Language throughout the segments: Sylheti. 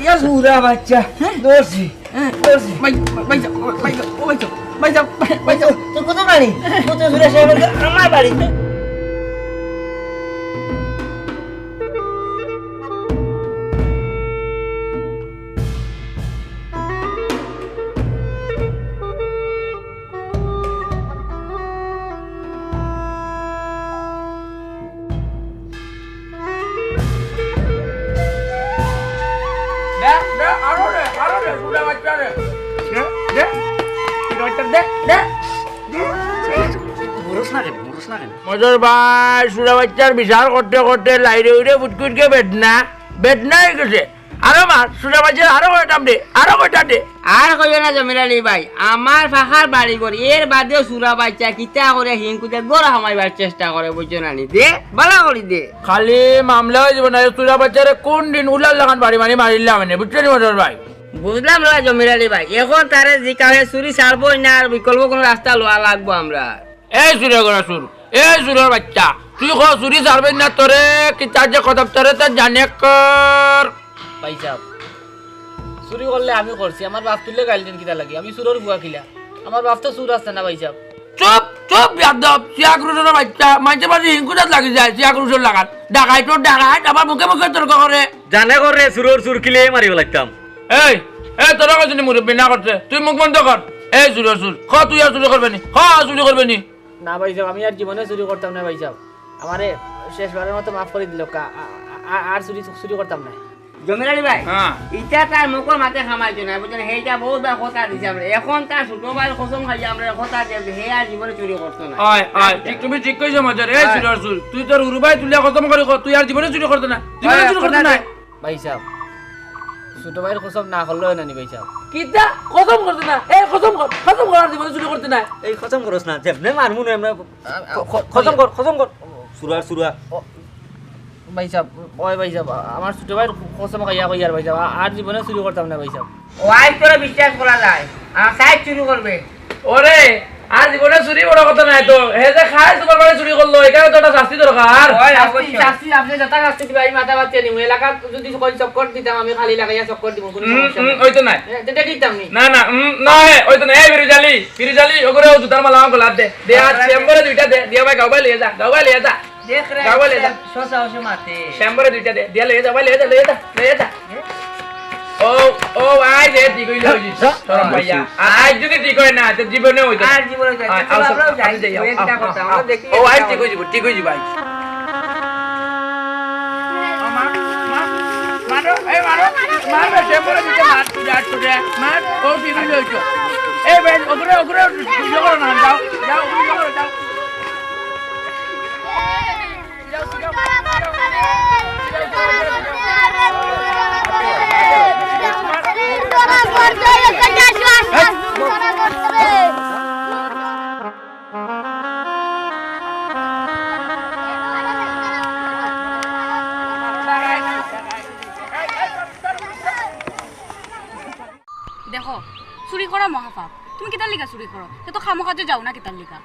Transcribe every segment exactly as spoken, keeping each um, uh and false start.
ইয়া সুরা বাচ্চা, হ্যাঁ? ধরছি, হ্যাঁ। ধরছি। ভাই, ভাই সাহেব, ভাই সাহেব, ও ভাই সাহেব, ভাই সাহেব, ভাই সাহেব। তুই কত বাড়ি? কত সুরা সাহেব আমার বাড়ি। দে, দে, আরো দে, আরো দে, সুরা বাচ্চা দে। দে, দে, সুরা বাচ্চা দে, দে। মরস না কেনে, মরস না কেনে? মদর ভাই, সুরা বাচ্চার বিচার করতে করতে লাইরে উইরে ফুটকুটকে বেদনা, বেদনা অই গেছে। আরো মার, সুরা বাচ্চার আরো কয়টা দে, আরো কয়টা দে। আর কইও না জমির আলী ভাই, আমার ফাঁকার বাড়ি ঘর, এর বাদেও সুরা বাচ্চা কিতা করে হিংকুতে গড় হামাইবার চেষ্টা করে, বুঝছো না নি? দে, বালা করি দে। খালি মামলা অই যাইবো না, এই সুরা বাচ্চারে কোন দিন উলার লাখান বাড়ি মারি মারিলাম এনে, বুঝছো নি মদর ভাই? বুঝলাম রে জমির আলী ভাই, এখন তারে জিকালে চুরি ছাড়বো না, আর বিকল্প কোনো রাস্তা লওয়া লাগবো আমরা। এই চুরে করা চুর, এই চুরর বাচ্চা, তুই ক চুরি ছাড়বে না তোরে, কি তার যে কথা তোরে তার জানে কর। ভাই সাহেব, চুরি করলে আমি করছি, আমার বাপ তুললে গাইল দিন কিতা লাগি? আমি চুরর বুয়া কিলা? আমার বাপ তো চুর আছে না ভাই সাহেব। চুপ, চুপ, বেয়াদব, সিয়াক রুশর বাচ্চা, মাঝে মাঝে হিংকুজাত লাগি যায়, সিয়াক রুশর লাগান। ডাকাইত তো ডাকাইত, আবার মুখে মুখে তর্ক করে। জানে করে চুরর চুর কিলে মারিব লাগতাম। এই, এই, তোরা কইছিনি মুরব্বি না করতে, তুই মুখ বন্ধ কর। এই চুরর চুর, ক তুই আর চুরি করবে নি, ক আর চুরি করবে নি। না ভাই সাহেব, আমি আর জীবনে চুরি করতাম না ভাই সাহেব। আমারে শেষবারের মতো মাফ করি দিল, কা-, আ-, আ-, আ-, আর চুরি, চুরি করতাম না। জমির আলী ভাই, হ্যাঁ। ইটা তার মুখর মাতে খামাইতো না, বুঝছেন? হেইটা বহুত বার কথা দিছে আমরা। এখন তার ছোট ভাইর কসম খাইয়া আমরা কথা দিলাম যে হে আর জীবনে চুরি করতো না। অয়, অয়, ঠিক, তুমি ঠিক কইছো মদর। এই চুরর চুর, তুই তোর হুরু ভাই তুলিয়া কসম করি ক, তুই আর জীবনে চুরি করতো না, জীবনে চুরি করতো না। ভাই সাহেব, ছোট ভাইর কসম না করলে অয় না নি ভাই সাহেব? কিতা? কসম করতে না? এই কসম কর, কসম কর, আর জীবনে চুরি করতে না। এই কসম করস না, যেমনে মারমু না, আমরা খ-, খ-, খতম কর, খতম কর। চুরর চুর। ও, ভাই সাহেব, ওই ভাই সাহেব, আমার ছোট ভাইর কসম খাইয়া কইয়ার ভাই সাহেব, আ-, আর জীবনে চুরি করতাম না ভাই সাহেব। ও আইজ তোরে বিশ্বাস করা যায়, আর সাইজ চুরি করবে। ওরে, আর জীবনে চুরি বড় কথা নায় তো। হে যে খায় তোমার বাড়ি চুরি করলো, এখানে তো একটা শাস্তি দরকার। ওই, শাস্তি, অবশ্যই। শাস্তি, আপনি যেটা শাস্তি দিবা, আমি মাথা বাঁচিয়ে নিবো। এলাকাত যদি কই চক্কর দিতাম, আমি খালি লাগাইয়া চক্কর দিব, কোনো হুম, সমস্যা হুম, নাই। ওই তো নাই। এ, এটা দিতাম নি। না, না, হুম, না, হে, ওই তো নাই। এই ফিরোজ আলী, ফিরোজ আলী, ওগুলো জুতার মালা আমার গলাত দে। দে, আর চেম্বরে দুইটা দে, দিয়া ভাই গাও ভাই লইয়া যা, গাও ভাই লইয়া যা। দেখ রে, গাও ভাই লইয়া যা। শশা হসে মাতে। চেম্বরে দুইটা দে, দিয়া লইয়া যা, ভাই লইয়া যা, লইয়া যা, লইয়া যা। ও, ও, আইজ এ ঠিক অইলো, অইছে। শরম পাইয়া। আর আইজ যদি ঠিক অয় না, তে জীবনে অইতো না। আর জীবনে অইতো না। আয়, চলো, আও, আমরাও যাই। আমরাও যাই, আও, ওই একটা আও, কথা, আও। আমরা দেখি ও, আইজ ঠিক অইযিবো, ঠিক অইযিবো, আইজ। মারো, এই মারো, মার, মার, সে মরে দিতে মার, তুই আর তুই আর, মার, ও ঠিক অইলো, অইতো। এই ভাই, ওগুরে, ওগুরে, ইয়ে করো না, যাও, যাও, ওগুরে, যাও। দেখো, চুরি করা মহাপাপ। তুমি কিতার লিগা চুরি করো? তে তো কামো কাজো যাও না কিতার লিগা?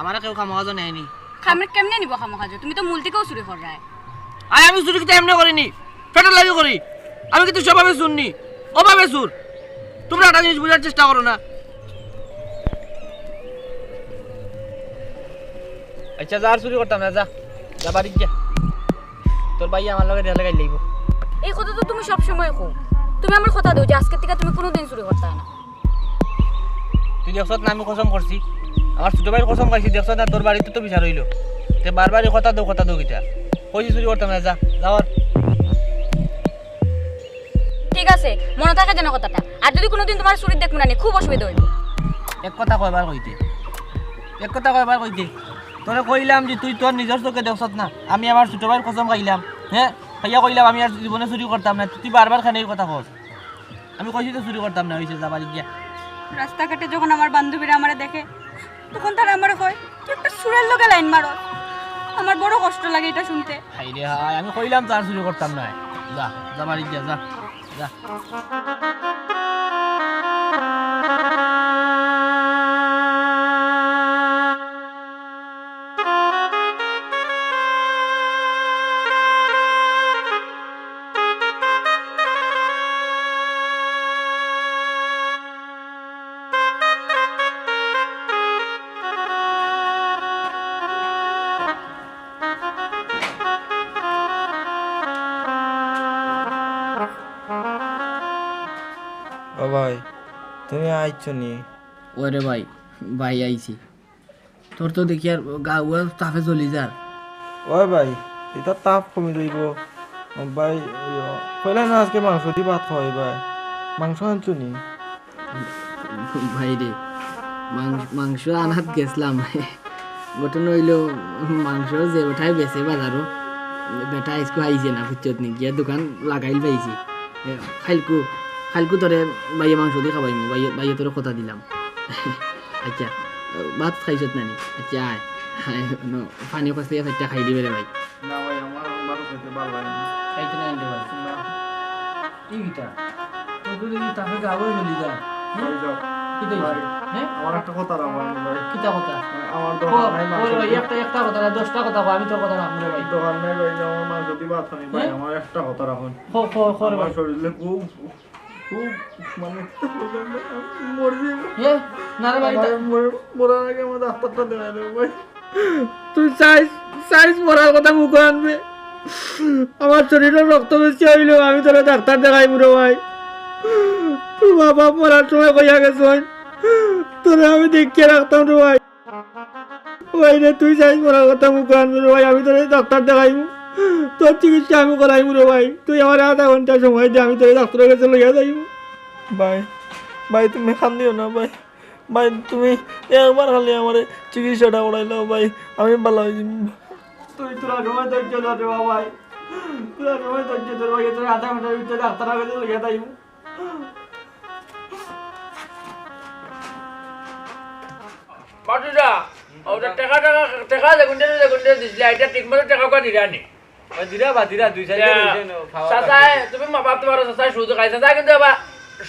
আমারে কেউ কামো কাজো নেয়নি। কামে কেমনে নিবো কামো কাজো? তুমি তো মূল থাকি চুরি কররায়। আরে আমি চুরি কিতা এমনে করিনি, পেটর লাগি করি। আমি কিন্তু স্বভাবে চুর নি, অভাবে চুর। তুমরা একটা জিনিস বুঝার চেষ্টা করো না। আচ্ছা, যা, আর চুরি করতাম না, যা, যা বাড়িত যা। তোর ভাইয়ে আমার লগে দেখা লাগাই লইব। এই কথা তো তুমি সব সময় কও। তুমি আমার কথা দেও যে আজকের থেকে তুমি কোনোদিন চুরি করতায় না। তুই দেখছত না আমি কসম করছি? আমার ছোট ভাইর কসম খাইছি, দেখছত না? তোর বাড়িত তো বিচার অইলো। তে বারবার এই কথা দেও, কথা দেও কিতা? কইছি চুরি করতাম না, যা, যা আর। ঠিক আছে, মনো থাকে যেন কথাটা। আর যদি কোনোদিন তুমার চুরিত দেখমু না নি, খুব অসুবিধা অইবো। এক কথা কয়বার কইতে, এক কথা কয়বার কইতে। তোরে কইলাম যে তুই তোর নিজর চোখে দেখছত না, আমি আমার ছোট ভাইর কসম খাইলাম, হে, খাইয়া কইলাম আমি আর জীবনে চুরি করতাম না, তুই বারবার কেনে এই কথা কস? আমি কইছি তো চুরি করতাম না, অইছে, যা বাড়িত গিয়া। রাস্তাঘাটে যখন আমার বান্ধবীরা আমারে দেখে, তখন তারা আমারে কয়, "তুই একটা চুরর লগে লাইন মারস।" আমার বড় কষ্ট লাগে ইটা শুনতে। হায় রে হায়, আমি কইলাম তো আর চুরি করতাম না। যা, যা বাড়িত গিয়া, যা, যা। ভাই, তুমি আইছো নি? ওরে ভাই, ভাই আইছি। তোর তো দেখি আর গা উয়া তাপে জ্বলি যার। ওই ভাই, ইতা তাপ কমি যাইবো। ভাই, ইয়ো, কইলা না আজকে মাংস দি ভাত খাওয়াই ভাই। মাংস আনছো নি? ভাই রে, মাংস, মাংস আনাত গেছলাম। ঘটনা অইলো, মাংস যে বেটায় বেচে বাজারো, বেটা আইজকু আইছে না, বুঝছত নি? গিয়া দোকান লাগাইল পাইছি। এ, খাইলকু, খাইলকু তোরে ভাইয়ে মাংস দি খাওয়াইমু, ভাইয়ে, ভাইয়ে তোরে কথা দিলাম। আচ্ছা, ভাত খাইছত না নি? আচ্ছা, আয়, আয়, ন, পানি কষ্ট ইয়া চাইট্টা খাই দিবে রে ভাই। না ভাই, আমার ভাত খাইতে ভালা লাগে না। খাইতে না আনতে ভাই। না। এই কিতা? তোর তো দেখি তাপে গা উয়া জ্বলি যা। হুম? ভাই যাও। কিতা অইছে? ভাই, হ্যাঁ? আমার একটা কথা রাখো ভাই। কিতা কথা? আমার ক, দোকান নাই, ক রে ভাই, মাংস। একটা, একটা কথা না, দশটা কথা ক, আমি তোর কথা রাখমু রে ভাই। দোকান নাই ভাই, আমার মাংস দি ভাত খানি ভাই, হ্যাঁ? আমার একটা কথা রাখো। ক, ক, ক রে আমার ভাই। শরীরে খুব, খুব মানে, মরে যাইবো। এ, না রে ভাই, আমার তা- মরে-, মরার আগে আমার ডাক্তারটা দেখাই দেবো ভাই। তুই চাইস, চাইস মরার কথা মুখো আনবে। আমার শরীরো রক্ত বেশি অইলেও আমি তোরে ডাক্তার দেখাইমু রে ভাই। তোর বাবা মরার সময় কইয়া গেছইন, তোরে আমি দেখিয়া রাখতাম রে ভাই। ভাই রে, তুই চাইস মরার কথা মুখো আনবে রে ভাই, আমি তোরে ডাক্তার দেখাইমু, তোর চিকিৎসা আমি করাইমু রে ভাই। তুই আমারে আধা ঘন্টা সময় দে, আমি তোরে ডাক্তারর গেছে লইয়া যাইমু। ভাই, ভাই, তুমি কান্দিও না ভাই। ভাই, তুমি একবার খালি আমারে চিকিৎসাটা করাইলাও ভাই, আমি ভালা অই যিমু। তুই তোরা সময় ধৈর্য ধর রে বাবা ভাই, তোরা সময় ধৈর্য ধর ভাই, তোরে আধা ঘন্টার ভিতরে ডাক্তারর গেছে লইয়া যাইমু। বাটুরা, ওটা টেকা, টেকা, টেকা যেগুনতে, যেগুনতে দিছিলে, এটা ঠিক মতো টেকা কো দিরা নি? ওই দিরা বা দিরা, দুই চাইর দিন অইছে না, খাওয়া চাচায়, বাকি। তুমি মা বাপ তোমার চাচায় সুদ খায়, চাচায় কিন্তু আবার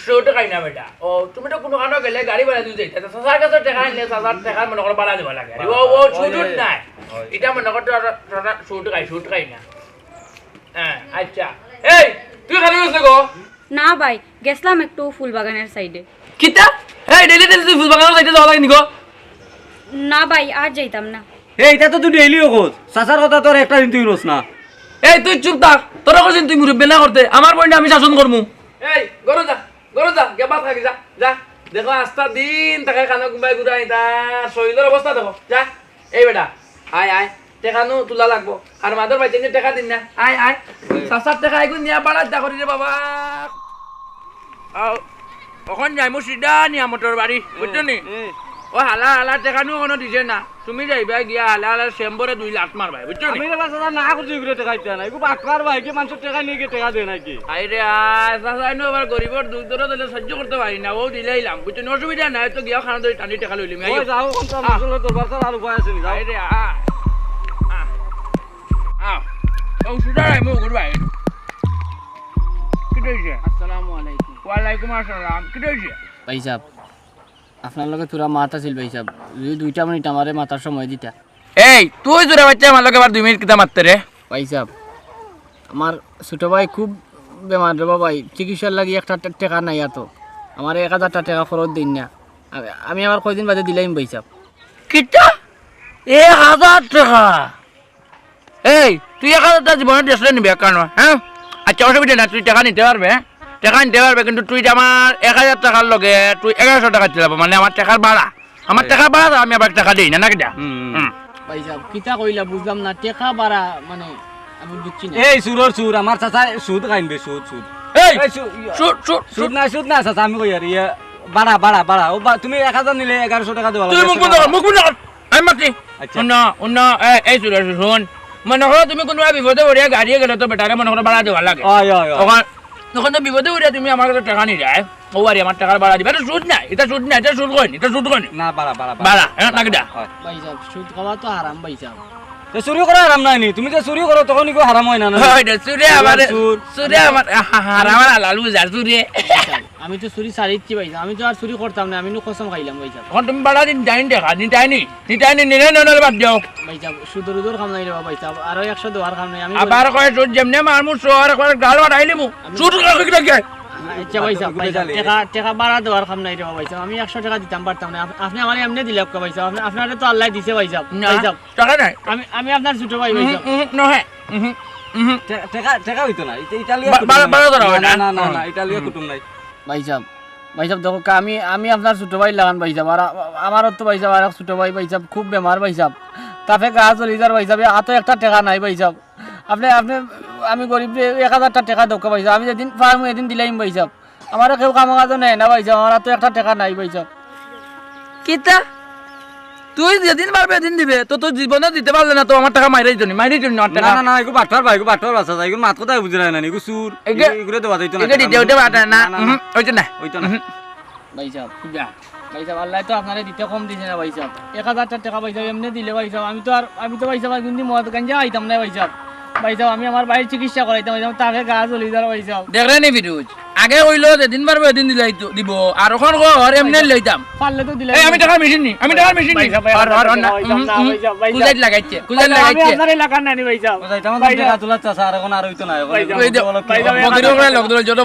সুদ খায় না বেটা। ও, তুমি তো কুনু কানো গেলে গাড়ি ভাড়া দিয়া যাইতা, চাচার কাছে টেকা আনলে চাচার টেকা মনে করো ভাড়া দিবা লাগে। ও, ও, সুদ নাই। এটা মনে করো তো আর চাচা সুদ খায়, সুদ খায় না। হ্যাঁ, আচ্ছা। এই, তুই খালি গেছে গো? না ভাই, গেছলাম একটু ফুল বাগানর সাইডে। কিতা? এই, ডেইলি ডেইলি তুই ফুল বাগানর সাইডে যাওয়া লাগে নি গো? না ভাই, আর যাইতাম না। এই, ইটা তো তুই ডেইলি অকস। চাচার কথা তোর একটা দিন তুই রস না। এই, তুই চুপ থাক। তোর কথা তুই মুরব্বি না করতে। আমার বইনরে আমি শাসন করমু। এই, ঘরো যা, ঘরো যা, গিয়া ভাত খাগি যা, যা। দেখো, আস্তা দিন তাকে কানো ঘুমাই ঘুরাই, তার শরীরর অবস্থা দেখো, যা। এই বেটা, আয়, আয়, টেকা নু তুলা লাগবো। আর মাদর ভাই, টেকা দিন না, আয়, আয়। চাচার টেকা এগুন নিয়া বাড়াত দা করি রে বাবা। আও, অখন যাইমু সিধা নিয়ামতর বাড়ি, বুঝছো নি? ও হালা, হালা, টেকা নু অখনো দিছে না। তুমি যাইবা গিয়া হালা, হালা, চেম্বরে দুই লাত মারবায়, বুঝছো নি? আমি রে বাবা, চাচা, না করছি, এগুলো টেকা দিতে না। এগুলো বাটপার ভাই, কি মানুষর টেকা নিয়া গিয়া টেকা দেয় নাকি? আরে আয়, চাচা, ইনো আবার গরিবর দুখ দরদ অইলে সহ্য করতে পারি না, ও দিলাইলাম, বুঝছো নি? অসুবিধা নাই, তো গিয়া খানা ধরি টানি টেকা লইলিম, আইও। ওই যাও, অখন তো আহ। মুসলমান দরবার ছাড়া আর উপায় আছে নি, যাও। আরে, আ, আ, আ। ও সুদার আইমু, গুড বাই। কিতা অইছে? আসসালামু আলাইকুম। ওয়ালাইকুম আসসালাম। কিতা অইছে? ভাইসাব, আপনার লগে থুড়া মাত আছিল ভাইসাব। যদি দুইটা মিনিট আমারে মাতার সময় দিতা। এই, তুই জুরে বাইচ্চা আমার লগে আবার দুই মিনিট কিতা মাততে রে? ভাইসাব, আমার ছোট ভাই খুব বেমার রে বাবা, চিকিৎসার লাগি একটা টে-, টেকা নাই অত। আমারে এক হাজার টেকা খরচ দেইন না। আমি, আমি আবার কয়দিন বাদে দিলাইমু ভাইসাব। কিতা? এক হাজার টেকা? এই, তুই এক হাজার টেকা জীবনে দেশলে নিবে কেন, হ্যাঁ? আচ্ছা, অসুবিধা নাই, তুই টেকা নিতে পারবে, হ্যাঁ? টেকা নিতে পারবে, কিন্তু তুই যে আমার এক হাজার টেকার লগে তুই এগারোশো টেকা দিতে পারবে, মানে আমার টেকার ভাড়া। আমার টেকার ভাড়া আমি আবার টেকা দেই না, না কিতা? হুম, হুম। হুম। ভাইসাব, কিতা কইলা বুঝলাম না, টেকা ভাড়া মানে আমি বুঝছি না। এই সুরর সুর, আমার চাচা সুদ খাইন বে, সুদ, সুদ। এই, এই সু-, ইয়া। সুদ, সুদ, সুদ সুদ। না, সুদ না, চাচা, আমি কই আর ইয়া, ভাড়া, ভাড়া, ভাড়া। ও বা-, তুমি এক হাজার নিলে এগারোশো টেকা দেওয়া তুই লাগে, মুখ বন্ধ কর, মুখ বন্ধ কর। আমি মাতি। আচ্ছা। অন্য, অন্য, এ-, এই চুরে চুর, হুন। মনে করো তুমি কুনু বিপদে পড়িয়া গাড়িয়ে গেলে তো বেটারে মনে করো ভাড়া দেওয়া লাগে। অয়, অয়, অয়। অখন, অখন তো বিপদে পড়িয়া তুমি আমার কাছে টেকা নিরায়। ও আরে আমার টেকার ভাড়া দিবা। ইটা সুদ না, ইটা সুদ না, ইটা সুদ কইনি, ইটা সুদ কইনি। না, ভাড়া, ভাড়া, ভাড়া। ভাড়া, হ্যাঁ, না কিতা? অয়। ভাইসাব, সুদ খাওয়া তো হারাম ভাইসাব। তো চুরি করা হারাম নায় নি? তুমি যে চুরি করো তখন ইগু হারাম অয় না, না? অয় রে, চুরে চুর, আমার, চুর। চুরে আমার, হা-, হা-, হারাম আর হালাল বুঝার চুরে। ভাইসাব, আমি তো চুরি ছাড়িচ্ছি ভাইসাব, আমি তো আর চুরি করতাম না, আমি নু কসম খাইলাম ভাইসাব। অখন তুমি ভাড়া দিন যাইন দেখা, দিন যাইনি, দিন যাইনি, নিলে না, নাহলে বাদ দেও। ভাইসাব, সুদর উদর কাম নাই রে বাবা ভাইসাব, আরো একশো দেওয়ার কাম নাই, আমি আবার কয় সুদ যেমনে মারমু, সো আর কয় গাল বাড়াইলিমু। আমি সুদ কয় কি লাগে? আচ্ছা ভাইসাব, আচ্ছা, ভাইসাব, যাইলে। টেকা, টেকা ভাড়া দেওয়ার কাম নাই রে বাবা ভাইসাব, আমি একশো টেকা দিতাম পারতাম না, আপ-, আপনে আমারে এমনে দিলে অক্কা ভাইসাব, আপনে, আপনারে তো আল্লায় দিছে ভাইসাব, না, ভাইসাব। টেকা নাই। আমি, আমি আপনার ছোট ভাই উহু, ভাইসাব। উহু, নহে। উহু, উহু। টে-, টেকা, টেকা অইতো না, ইটা, ইটা লইয়া বা-, কুটুম বারো, নাই। বারো ধরা না, অয় না। না, না, না, হুম, না, ইটা লইয়া হুম। কুটুম নাই। ভাইসাব, ভাইসাব, দেখউক্কা, আমি, আমি আপনার ছোট ভাইর লাখান ভাইসাব, আর আ-, আমারও তো ভাইসাব আর এক ছোট ভাই ভাইসাব খুব বেমার ভাইসাব, তাপে গা জ্বলি যার ভাইসাব, অউ আতো একটা টেকা নাই ভাইসাব। আপনে, আপনে, আমি গরিব রে, এক হাজারটা টেকা দেউক্কা ভাইসাব, আমি যেদিন পাইমু এদিন দিলাইমু ভাইসাব। আমারে কেউ কামো কাজো নেয় না ভাইসাব, আমার আতো একটা টেকা নাই ভাইসাব। কিতা? তুই যেদিন পারবে এদিন দিবে, তো তুই জীবনে দিতে পারলে না তো আমার টেকা মাইরাই জনি, মাইরাই জনি আমার না, টেকা। না, না, এগু বাটপার ভাই, এগু বাটপার বাচ্চা, এগুর মাত কথা বুঝে না, না, এগু চুর, এগে, এগু, এগুরে দেওয়া যাইতো না, এগে টেকা দিতে, মাইরাই ওটা জনি। বাটে না। না, না, না। উহু, ওইটা না। ওইটা না। উহু। ভাইসাব, যা। ভাইসাব, আল্লায় তো আপনারে দিতে কম দিছে না ভাইসাব। এক হাজারটা টেকা ভাইসাব, এমনে দিলে ভাইসাব, আমি তো আর, আমি তো ভাইসাব আর কিন্তু মদ গাঞ্জা খাইতাম না ভাইসাব। ভাইসাব, আমি আমার ভাইর চিকিৎসা করাইতাম ভাইসাব, তাপে গা জ্বলি যার ভাইসাব। দেখরে নি ফিরোজ, আগে কইলো যেদিন পারবো এদিন দিলাই তো দিব, আর অখন কর এমনে ভাইসাব, লইতাম। পারলে তো দিলাই এই, আমি ভাইসাব। টেকার মেশিন নি, আমি টেকার মেশিন নি। ভাইসাব, আর, আর, আর, না, ভাইসাব, উম, না, উম, ভাইসাব, ভাইসাব। কুজাইত লাগাইছে, কুজাইত ভাইসাব, আমি লাগাইছে। আপনারে লাখান নানি ভাইসাব। ভাইসাব, আমার ভাইসাব। টেকা তুলার চাচা, আর অখন আর অইতো না, অখন ভাইসাব, ওই যে, ভাইসাব, ফকির, আমি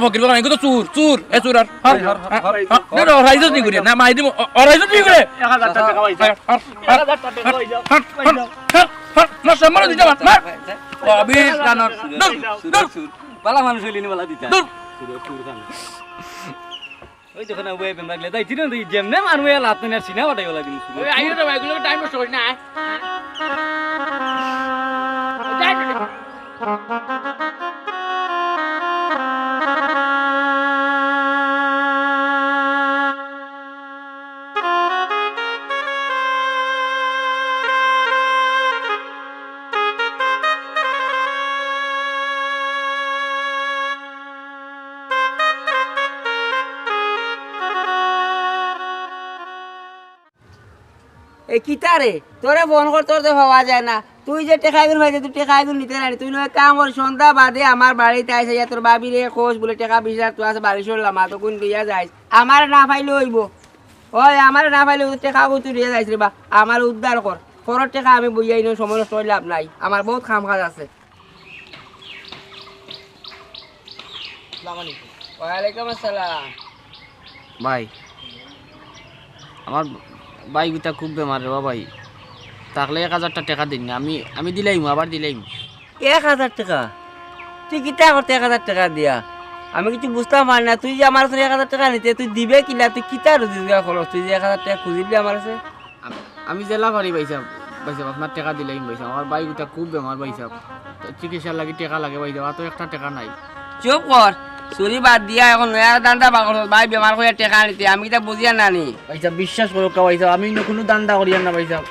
ফকির, ফকির, এগুলো তো চুর, চুর, এ চুর, আর, হর, হর, হর, হর, হর, হর, হর, রাইজত নি করে, না, মাই দিব, ও, ও, রাইজত নি করে। এক হাজার টেকা ভাইসাব। হর, হর, এক হাজার টেকা ভাইসাব। হর, হর, ভাইসাব। হর, হর, হর, হর, মার সামনে দিতে মার, মার। ও, আবি, জানো, দূর, দূর। বালা মানুষ হইলি নি বালা দিতা। দূর। ওই দেখো না, ওই বেমরা গলে, তাই তিন দিন যেমনে মারমু, এ লাত নিয়ে আর সিনা ফাটাই ওলা দিন। ওই আইও রে ভাই, এগুলো টাইম নষ্ট করিস না, আয়। এ কিতা রে? তোরে ফোন করি তোরে তো পাওয়া যায় না। তুই যে টেকাগুন পাইতে, তুই টেকাগুন নিতে নানি। তুই নয় কাম কর, সন্ধ্যা বাদে আমার বাড়িত আইস, ইয়া তোর ভাবিরে কইস বুলে টেকা বিশ হাজার তো আছে, বাড়ি সরলাম, আর তো গুন দিয়া যাইস। আমারে না পাইলে অইবো। ওই, আমারে না পাইলে অইবো, টেকাগুন তুই নিয়া যাইস রে বা। আমারে উদ্ধার কর। খরর টেকা আমি বইয়া ইনো সময় নষ্ট করি লাভ নাই। আমার বউত কাম কাজ আছে। আসসালামু আলাইকুম। ওয়ালাইকুম আসসালাম। ভাই, আমার ভাইগুতা খুব বেমার রে বা ভাই, থাকলে এক হাজারটা টেকা দিন না, আমি, আমি দিলাইমু, আবার দিলাইমু। এক হাজার টেকা? তুই কিতা করতে এক হাজার টেকা দিয়া? আমি কিছু বুঝতাম পারি না, তুই যে আমার কাছে এক হাজার টেকা নিতে, তুই দিবে কিলা? তুই কিতা রুজি রোজগার করস? তুই যে এক হাজার টেকা খুজিলি আমার কাছে? আমি, আমি যেলা পারি ভাইসাব, ভাইসাব, আপনার টেকা দিলাইমু ভাইসাব। আমার ভাইগুতা খুব বেমার ভাইসাব, তো চিকিৎসার লাগি টেকা লাগে ভাইসাব, আর তো একটা টেকা নাই। চুপ কর, চুরি বাদ দিয়া অখন নয়া ধান্দা বার করছস, ভাই বেমার কইয়া টেকা নিতে, আমি কিতা বুঝিয়ার না নি? ভাইসাব, বিশ্বাস করউক্কা ভাইসাব, আমি অন্য কুনু ধান্দা করিয়ার না ভাইসাব।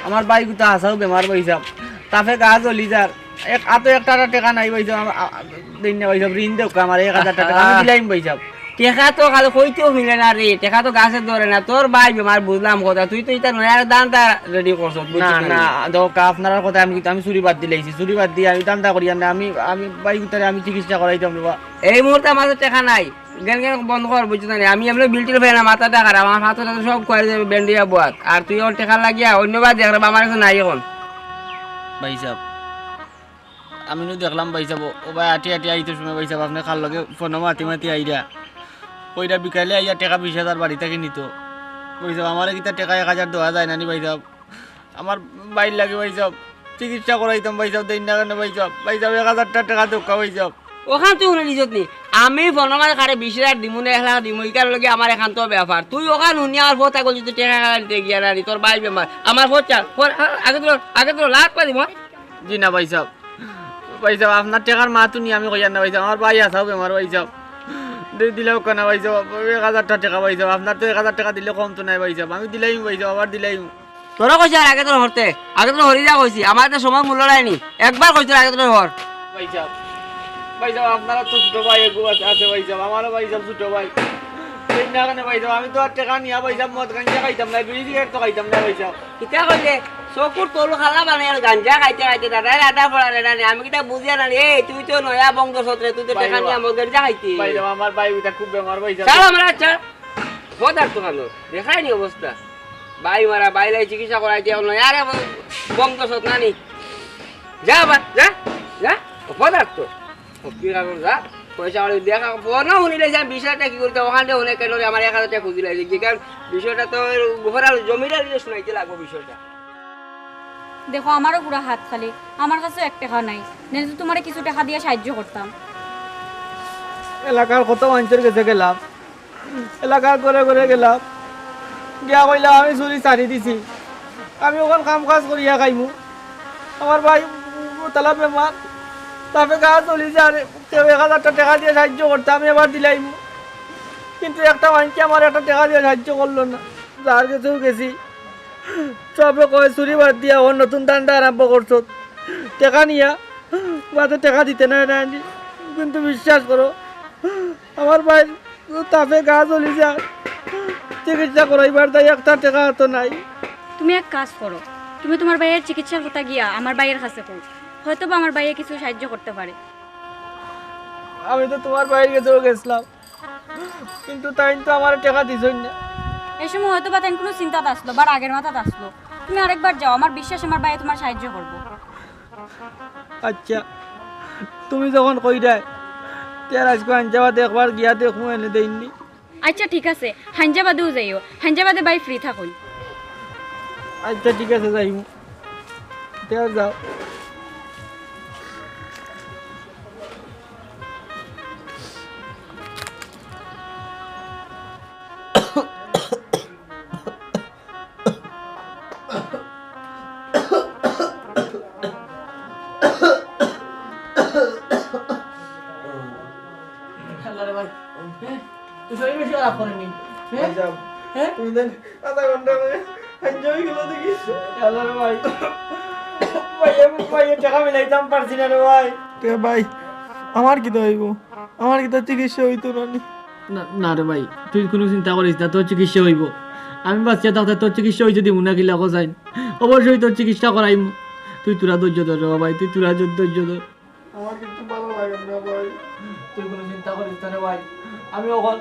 আমার ভাইগুতা হাছাউ বেমার ভাইসাব, তাপে গা জ্বলি যার, এক, আতো একটা টেকা নাই ভাইসাব, আ-, আ-, দেইন না ভাইসাব, ঋণ দেউক্কা আমারে এক হাজারটা টেকা, আমি দিলাইমু ভাইসাব। টেকা তো খালি কইতেউ মিলে না রে, টেকা তো গাছে ধরে না। তোর ভাই বেমার বুঝলাম কথা, তুই তো ইতা নয়া ধান্দা রেডি করছস, বুঝছস না, না? না, দেখউক্কা, আপনারার কথা আমি, আমি চুরি বাদ দিলাইছি, চুরি বাদ দিয়া আমি ধান্দা করিয়ার না, আমি, আমি ভাইগুতারে আমি চিকিৎসা করাইতাম রে বা। এই মুহূর্তে আমার কাছে টেকা নাই, গেন গেন বন্ধ কর, বুঝছস না নি? আমি এমনে বিল টিল পাই না, মাথাটা খারাপ, আমার মাথাটা তো সব খুয়ারি যাইবো, ব্যান্ড অইয়া বওয়াত। আর তুই অখন টেকা লাগিয়া অন্যবার দেখ রে বা, আমার কাছে নাই অখন। ভাইসাব, আমি নু দেখলাম ভাইসাব, ও, ও ভাই আটি আটি আইতে সময় ভাইসাব, আপনে কার লগে ফোনো মাতি মাতি আইরা। কইরা বিকালে আইয়া টেকা বিশ হাজার বাড়ি থাকি নিতো। ভাইসাব, আমারে কিতা টেকা এক হাজার দেওয়া যায় না নি ভাইসাব? আমার ভাইর লাগি ভাইসাব, চিকিৎসা করাইতাম ভাইসাব, দেইন না কেনে ভাইসাব? ভাইসাব, এক হাজারটা টেকা দেউক্কা ভাইসাব। অখান তুই হুনিলিছত নি? আমি ফোনো মাঝে কারে বিশ হাজার দিমু না এক লাখ দিমু, ইকার লগে আমার একান্ত ব্যাপার। তুই অখান হুনি আমার ফোন থাকল যদি টেকা নিতে গিয়া না নি, তোর ভাই বেমার। আমার ফোন চাল, ফোন, আ-, আগে তোর, আগে তোর লাখ পা দিমু। জি না ভাইসাব, ভাইসাব, আপনার টেকার মাত হুনি আমি কইয়ার না ভাইসাব, আমার ভাই হাছাউ বেমার ভাইসাব, দি-, দিলাউক্কা না ভাইসাব, এক হাজারটা টেকা ভাইসাব, আপনার তো এক হাজার টেকা দিলে কমতো নায় ভাইসাব, আমি দিলাইমু ভাইসাব, আবার দিলাইমু। তোরে কইছি আর আগে তোর হরতে, আগে তোর হরি যা কইছি, আমার তো সময় মূল্য নাই নি, একবার কইছি তোর আগে তোর হর। ভাইসাব, ভাইসাব, আপনারও তো ছোট ভাই এগু আছে, আছে ভাইসাব, আমারও ভাইসাব ছোট ভাই। দেইন না কেনে ভাইসাব, আমি তো আর টেকা নিয়া ভাইসাব মদ গাঞ্জা খাইতাম না, বিড়ি সিগারেট তো খাইতাম না ভাইসাব। কিতা কইলে? চকুর তলু কালা বানাই আর গাঞ্জা খাইতে খাইতে দাদার আড্ডা পড়া রে না নি। আমি কিতা বুঝিয়ার না নি? এই, তুই তো নয়া বংশ সত্রে, তুই তো ভাই টেকা বাবা। নিয়া মদ গাঞ্জা খাইতি। ভাই বাবা, আমার ভাইগুতা খুব বেমার ভাইসাব। চল, আমার আচ্ছা। খোদার তো কানো, দেখাই নি অবস্থা। ভাই মারা, ভাই লাই চিকিৎসা করাইতে অখন নয়া রে বংশ সত না নি। যা বা, যা, যা, খোদার তো। ফকির কানো যা, পয়সা আনি দেখা, ফোনো হুনিলে যে আমি বিশ হাজার টেকা কি করতে, অখান হুনে কেনে রে আমার এক হাজার টেকা খুজিলাইছে, কি কারণ বিষয়টা তো গোফরাল জমিদার দিয়ে শুনাইতে লাগবো বিষয়টা। দেখো, আমারও পুরা হাত খালি, আমার কাছেও এক টেকা নাই, নাইলে তো তুমারে কিছু টেকা দিয়া সাহায্য করতাম। এলাকার কত মানষর গেছে গেলাম, এলাকার ঘরে ঘরে গেলাম, গিয়া কইলাম, "আমি চুরি ছাড়ি দিছি, আমি অখন কাম কাজ করিয়া খাইমু। আমার ভাই তালা বেমার, তাপে গা জ্বলি যার, কেউ এক হাজারটা টেকা দিয়া সাহায্য করতা, আমি এবার দিলাইমু।" কিন্তু একটা মানষে আমার একটা টেকা দিয়া সাহায্য করলো না। যার গেছেও গেছি, সবে কয়, "চুরি বাদ দিয়া অউ নতুন ধান্দা আরম্ভ করছত, টেকা নিয়া।" বাদে টেকা দিতে নায় না আনি। কিন্তু বিশ্বাস করো, আমার ভাইর তাপে গা জ্বলি যায়, চিকিৎসা করাইবার তাই একটা টেকা তো নাই। তুমি এক কাজ করো, তুমি তুমার ভাইর চিকিৎসার কথা গিয়া আমার ভাইর কাছে কও, হয়তো বা আমার ভাইয়ে কিছু সাহায্য করতে পারে। আমি তো তুমার ভাইর গেছেও গেছলাম, কিন্তু তাইন তো আমারে টেকা দিছইন না। এই সময় হয়তো বা তাইন কুনু চিন্তাত আছলো বা রাগের মাথাত আছলো। তুমি আরেকবার যাও, আমার বিশ্বাস আমার ভাইয়ে তুমার সাহায্য করবো। আচ্ছা, তুমি যখন কইরায়, তে আর আইজকু হাইঞ্জা বাদে একবার গিয়া দেখমু এনে দেইন নি। আচ্ছা ঠিক আছে, হাইঞ্জা বাদেউ যাইও, হাইঞ্জা বাদে ভাই ফ্রি থাকইন। আচ্ছা ঠিক আছে, যাইমু। তে আর যাও। আল্লাহ রে ভাই, হ্যাঁ? তুই শরীর বেশি খারাপ করেনি, হ্যাঁ? ভাইসাব, হ্যাঁ? তুমি দেন আধা ঘন্টা হয়ে হাইঞ্জা অই গেল দেখি। আল্লাহ রে ভাই, ভাই, আমি ভাই, টেকা মিলাইতাম পারছি না রে ভাই। তে ভাই, আমার কিতা অইবো? আমার কিতা চিকিৎসা অইতো না নি? না, না রে ভাই, তুই কুনু চিন্তা করিস না, তোর চিকিৎসা অইবো। আমি বাঁচিয়া থাকতে তোর চিকিৎসা অইতে দিমু না কিলা কছাইন? অবশ্যই তোর চিকিৎসা করাইমু। তুই থুড়া ধৈর্য ধর রে ভাই, তুই থুড়া ধৈর্য ধর। আমার কিচ্ছু ভালা লাগে না ভাই। তুই কুনু চিন্তা করিস না রে ভাই, আমি অখন,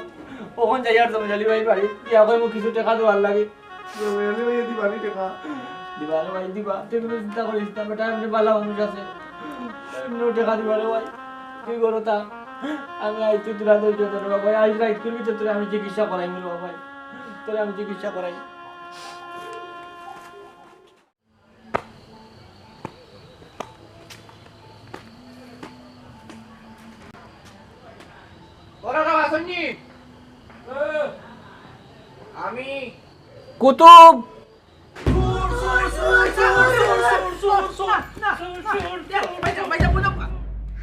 অখন যাইয়ার জমির আলী ভাইর বাড়ি, গিয়া কইমু কিছু টেকা দেওয়ার লাগি। জমির আলী ভাইয়ে দিবা নি টেকা? দিবা রে ভাই, দিবা। তুই কুনু চিন্তা করিস না, বেটা এমনে ভালা মানুষ আছে। এমনেউ টেকা দিবা রে ভাই। তুই ঘরো থাক। আমি আইজ তুই থুড়া ধৈর্য ধর রে ভাই। আইজ রাইতকুর ভিতরে তোরে আমি চিকিৎসা করাইমু রে ভাই। তোরে আমি চিকিৎসা করাইমু। ওরা না আসেননি? আমি কুতুব।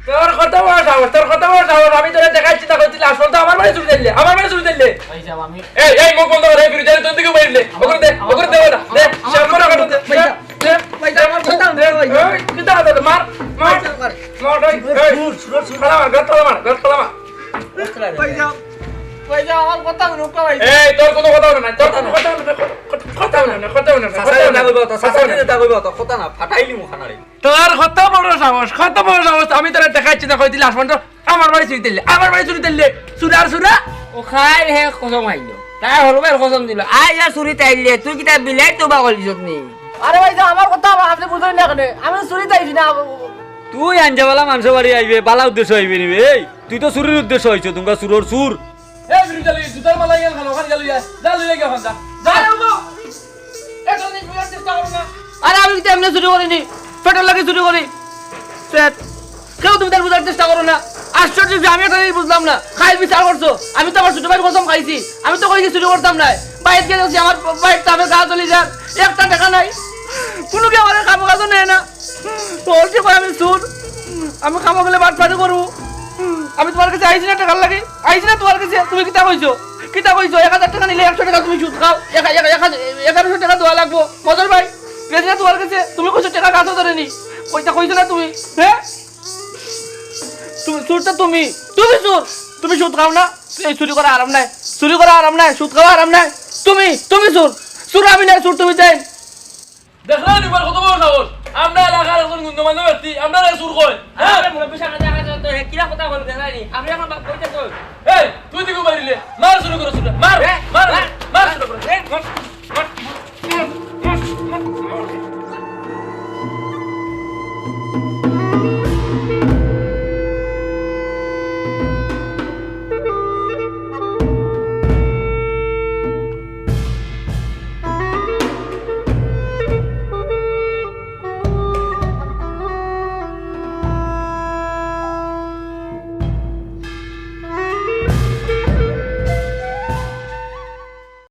তোর কত বড় সাহস, তোর কত বড় সাহস? আমি তোরে দেখাইছি না, কইছি লাশ বলতে আমার বাড়ি চুরি দিলে, আমার বাড়ি চুরি দিলে। ভাই সাহেব, আমি এই, এই, মুখ বন্ধ কর, এই ফিরোজ আলী, তোর দিকে বাইরে দে। ওগুলো দে, ওগুলো দে, ওটা দে। আমার, আমার, সামনে আমার, রাখো, দে। ভাই, দে, ভাই, দে, আমার কথা দে, দে, ভাই। এই, কিতা কথা দে? মার, মার। মার, মার। মার, এই, এই। সুর, সুর, সুর। তালা মার, ঘর তালা মার, ঘর তালা মার। ভাই সাহেব, ভাই সাহেব, আমার কথা হুনো, ভাই। এই, তোর কুনু কথা হুনে না, তোর কুনু কথা হুনে না, কথা হুনে না, কথা হুনে না, কথা হুনে না। চাচা, কথা হুনে না। কথা কইবা তো, চাচা, কথা হুনে না। কথা কইবা তো, কথা না, ফাটাইলি মুখানারে। তোর কত বড় সাহস, কত বড় সাহস? আমি তোরে দেখাইছি না, কইছি লাশ বলতে আমার বাড়ি চুরি দিলে, আমার বাড়ি চুরি দিলে, চুরার চুরা। ও খাইল হে কসম খাইলো। তার হরবের কসম দিল। আই যা চুরি তাইলে, তুই কিতা বিলাইর তওবা করলিছত নি? আরে ভাই, যা আমার কথা আবার আপনি বুঝলেন না কেন? আমি চুরি তাইছি না। তুই আনজা বালা মানষর বাড়ি আইবে, বালা উদ্দেশ্য আইবে নি বে? এই, তুই তো চুরির উদ্দেশ্য আইছো, তুমরা চুরর চুর। এই বিরুদালি, জুতার মালা ইয়ান খালো, ওখানে গেল ইয়া। যা, লইয়া গিয়া ওখানে যা। যা। আরে বাবা, এটা নিয়ে বুঝার চেষ্টা করো না। আরে আমি কিন্তু এমনি চুরি করিনি, পেটর লাগি চুরি করি। পেট। কেউ তুমি তার বুঝার চেষ্টা করো না। আশ্চর্য যে আমি এটা নিয়ে বুঝলাম না। খাইল বিচার করছো। আমি তো আমার ছোট ভাইর কসম খাইছি। আমি তো কইছি চুরি করতাম না। বাইরে গিয়ে দেখছি আমার বাইর তাপে গা জ্বলি যার। একটা টেকা নাই। কুনু কি আমার কাম কাজও নেয় না। তোর কি কয় আমি চুর? আমি কামো গেলে বাটপারি করমু। আমি তুমার গেছে আইছি না টেকার লাগি? আইছি না তুমার গেছে? তুমি কিতা কইছো? কিতা কইছো? এক হাজার টেকা নিলে একশো টেকা তুমি সুদ খাও। এক, এক, এক হাজার, এগারোশো টেকা দেওয়া লাগবো। মদন ভাই, গেছি না তুমার গেছে? তুমি কইছো টেকা গাছো ধরে নি। কইতা কইছো না তুমি? হ্যাঁ? তুমি চুর তো তুমি। তুমি চুর। তুমি সুদ খাও না? এই চুরি করা আরাম নাই। চুরি করা আরাম নাই। সুদ খাওয়া আরাম নাই। তুমি, তুমি চুর। চুর আমি না, চুর তুমি তাইন। দেখলা নি, এবার কত বড় সাহস? আমরা এলাকার একজন গণ্যমান্য ব্যক্তি, আমরারে চুর কয়, হ্যাঁ? আরে মুরব্বি সামনে দেখা যায় তো, হে কিরা কথা বলে দেখলা নি? আপনি এখন বাপ কইতে তো। এই, তুই দিকে বাইরে লে, মার শুরু করো, শুরু, মার, এ, মার, মার, মার শুরু করো, এ, মার, মার, মার।